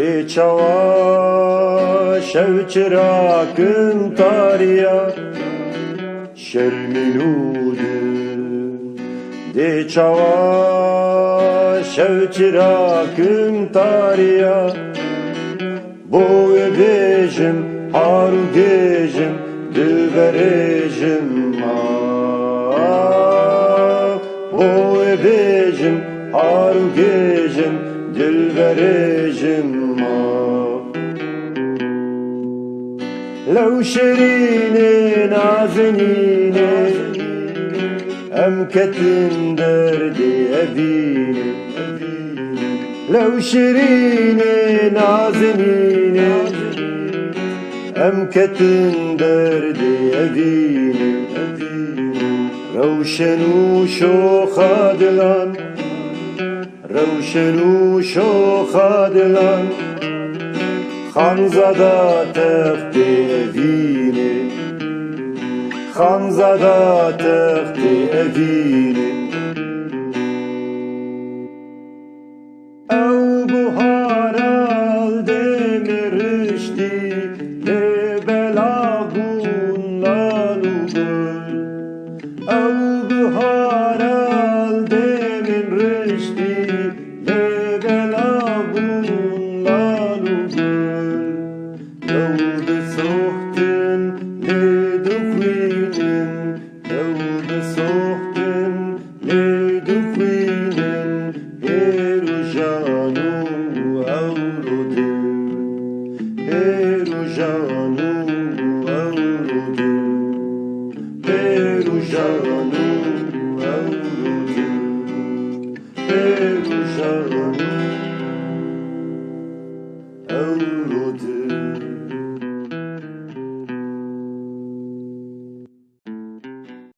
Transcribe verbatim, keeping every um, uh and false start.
Dê çawa şev çirakim tariya, şermî nû di. Dê çawa şev çirakim tariya, bo wê bêjim har û gêjim dilberê ji ma. Bo wê bêjim har û gêjim dilberê ji ma. Lew şirînê nazinînê, em ketin derdê evînê. Lew şirînê nazinînê, em ketin derdê evînê. Rewşen û şoxa dilan, rewşen û şoxa dilan, Xanzada textê evînê, Xanzada textê evînê.